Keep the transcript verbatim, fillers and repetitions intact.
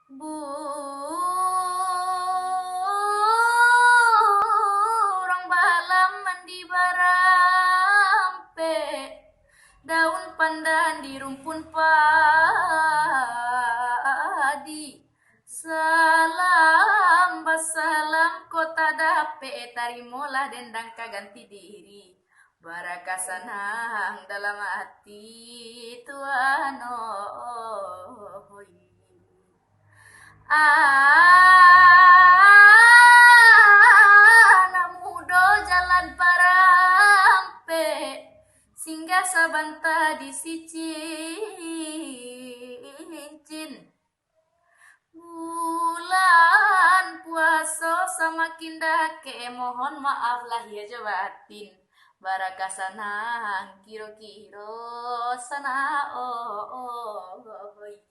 Burung balam mandi barampek, daun pandan di rumpun padi. Salam basalam kok tadapek, tarimolah dendang ka ganti diri. Baraka sanang dalam ati tuan, oi. Anak mudo jalan parampek, singgah sabanta di Sicincin. Bulan puaso samakin dakek, mohon maaf lahia jo batin. Baraka sanang kiro-kiro sana, oi.